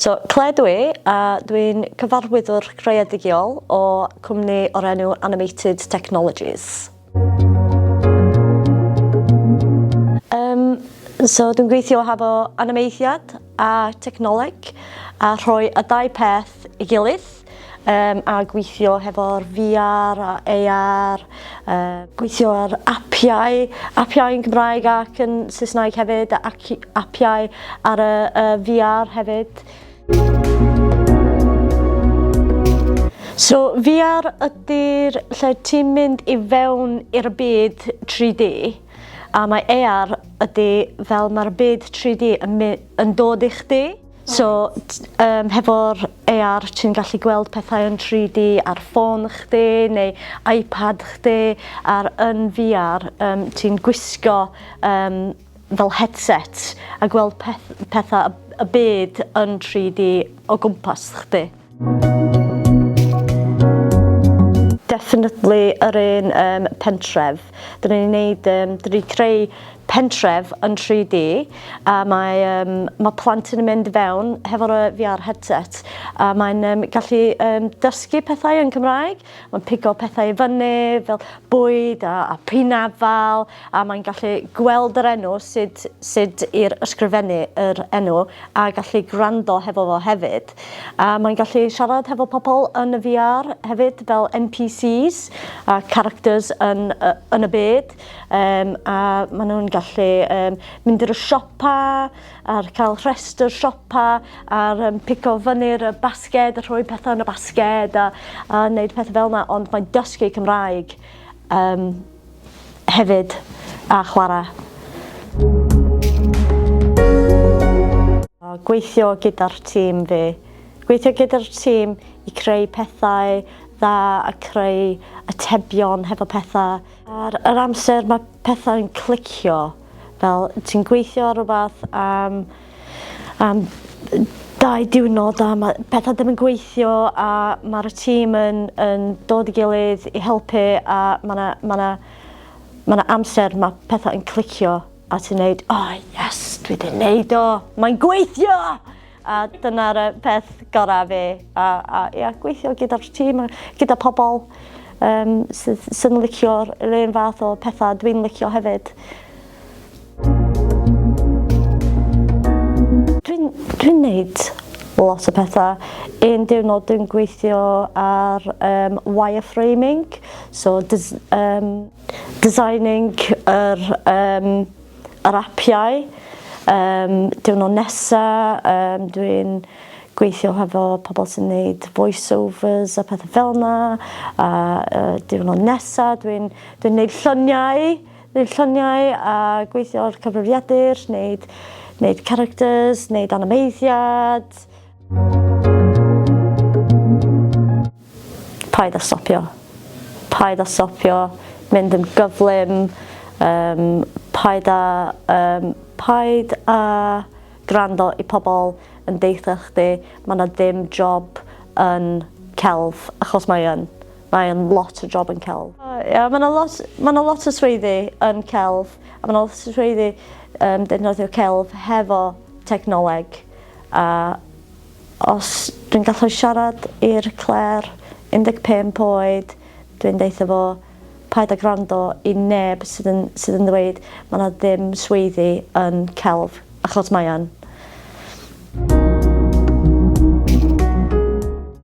So, Claire dwi, a dwi'n cyfarwyddwr creadigol o cwmni o'r enw Animated Technologies. Um, so, dwi'n gweithio hefo animeiddiad a technoleg a rhoi y dau peth i gilydd um, a gweithio hefo'r VR a AR, uh, gweithio ar apiau, apiau yn Cymraeg ac yn Saesneg hefyd, ac apiau ar y, y VR hefyd. So VR ydy'r lle ti'n mynd i fewn i'r byd 3D a mae AR ydy fel mae'r byd 3D yn, yn dod i chdi. So um, hefo'r AR ti'n gallu gweld pethau yn 3D ar ffôn chdi neu iPad chdi a'r yn VR um, ti'n gwisgo um, fel headset a gweld peth, pethau y byd yn 3D o gwmpas chdi. Definitely yr un um, pentref. Dyn ni'n neud, um, dyn ni'n creu pentref yn 3D a mae, um, mae plant yn mynd fewn hefo'r VR headset a mae'n um, gallu um, dysgu pethau yn Cymraeg. Mae'n pigo pethau i fyny fel bwyd a, a pinafal a mae'n gallu gweld yr enw sut, sut i'r ysgrifennu yr enw a gallu gwrando hefo fo hefyd. A mae'n gallu siarad hefo pobl yn y VR hefyd fel NPCs a characters yn, yn y byd. Um, a maen nhw'n gallu um, mynd i'r siopa a'r cael rhestr siopa a'r um, pico fyny'r basged a rhoi pethau yn y basged a, a wneud pethau fel yna. Ond mae'n dysgu Cymraeg um, hefyd a chwarae. Gweithio gyda'r tîm fi. Gweithio gyda'r tîm i creu pethau dda a creu atebion hefo pethau. Ar yr amser mae pethau'n clicio, fel ti'n gweithio ar rhywbeth am, am dau diwrnod a mae pethau ddim yn gweithio a mae'r tîm yn, yn dod i gilydd i helpu a mae yna ma na, ma na amser mae pethau yn clicio a ti'n neud, oh yes, dwi wedi neud o, mae'n gweithio! A dyna'r peth gorau fi. A, a ia, gweithio gyda'r tîm, gyda pobl um, sydd, sydd yn licio'r yr un fath o pethau dwi'n licio hefyd. Dwi'n dwi neud lot o pethau. Un diwrnod dwi'n gweithio ar um, wireframing, so des, um, designing yr, um, yr apiau. Um, diwrnod nesa, um, dwi'n gweithio hefo pobl sy'n neud voice-overs a pethau fel yna. A uh, diwrnod nesa, dwi'n dwi neud lluniau, neud lluniau a gweithio ar cyfrifiadur, neud, neud characters, neud animeiddiad. Paid â stopio. Paid â stopio, mynd yn gyflym, um, paid â, um, paid â gwrando i pobl yn deutha chdi mae yna ddim job yn celf, achos mae yn. Mae yn lot o job yn celf. Ia, mae yna lot, mae yna lot o swyddi yn celf, a mae yna lot o swyddi um, defnyddio celf hefo technoleg. A Os dwi'n gallu siarad i'r Claire 15 oed, dwi'n deutha fo paid â gwrando i neb sydd yn, sydd yn ddweud mae 'na ddim swyddi yn celf, achos mae yn.